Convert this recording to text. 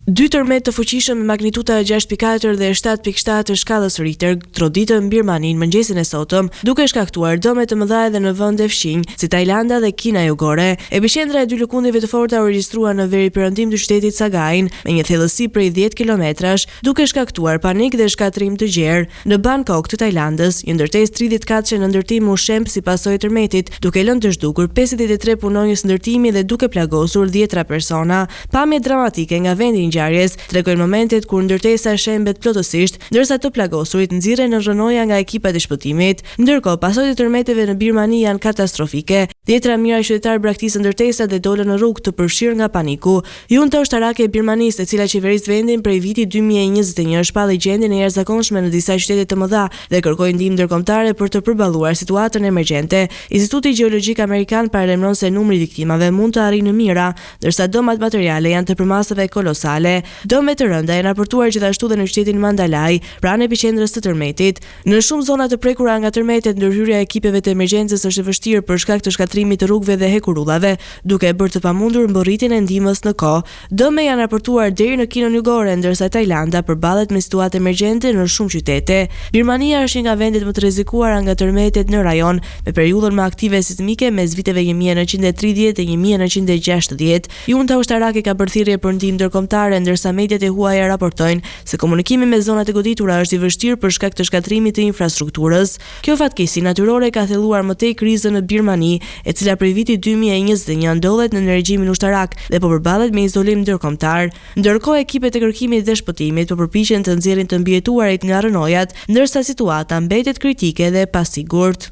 Dy tërmete të fuqishëm me magnituda 6.4 dhe 7.7 të shkallës Richter troditën Birmaninë mëngjesin e sotëm, duke shkaktuar dëme të mëdha edhe në vende fqinj, si Tajlanda dhe Kina Jugore. Epiqendra e dy lëkundjeve të forta u regjistrua në veriperëndim të qytetit Sagain, me një thellësi prej 10 kilometrash, duke shkaktuar panik dhe shkatërrim të gjerë. Në Bangkok të Tajlandës, një ndërtesë 30 katëshe në ndërtim u shemb si pasojë e tërmetit, duke lënë të zhdukur 53 punonjës ndërtimi dhe duke plagosur dhjetra persona. Pamjet dramatike nga vendi i ngjarjes tregojnë momentet kur ndërtesa shembet plotësisht, ndërsa të plagosurit nxirren nën rrënoja nga ekipat e shpëtimit. Ndërkohë, pasojat e tërmeteve në Birmani janë katastrofike. Dhjetëra mijëra qytetarë braktisën ndërtesat dhe dolën në rrugë, të përfshirë nga paniku. Junta ushtarake e Birmanisë, e cila qeveris vendin prej vitit 2021, shpalli gjendjen e jashtëzakonshme në disa qytete të mëdha dhe kërkoi ndihmë ndërkombëtare për të përballuar situatën emergjente. Instituti Gjeologjik Amerikan paralajmëron se numri i viktimave mund të arrijë në mijëra, ndërsa dëmet materiale janë të përmasave kolosale. Dëme të rënda janë raportuar gjithashtu dhe në qytetin Mandalay, pranë epiqendrës së tërmetit. Në shumë zona të prekura nga tërmetet, ndërhyrja e ekipeve të emergjencës është e vështirë për shkak të shkatërrimit të rrugëve dhe hekurudhave, duke e bërë të pamundur mbërritjen e ndihmës në kohë. Dëme janë raportuar deri në Kinën Jugore, ndërsa Tajlanda përballet me situatë emergjente në shumë qytete. Birmania është një nga vendet më të rrezikuara nga tërmetet në rajon, me periudhën më aktive sizmike mes viteve 1930 dhe 1960. Junta ushtarake ka bërë thirrje për ndihmë ndërkombëtare, ndërsa mediat e huaja raportojnë se komunikimi me zonat e goditura është i vështirë për shkak të shkatërrimit të infrastrukturës. Kjo fatkeqësi natyrore ka thelluar më tej krizën në Birmani, e cila prej vitit 2021 ndodhet nën regjimin ushtarak dhe po përballet me izolim ndërkombëtar. Ndërkohë, ekipet e kërkimit dhe shpëtimit po përpiqen të nxjerrin të mbijetuarit nga rrënojat, ndërsa situata mbetet kritike dhe e pasigurt.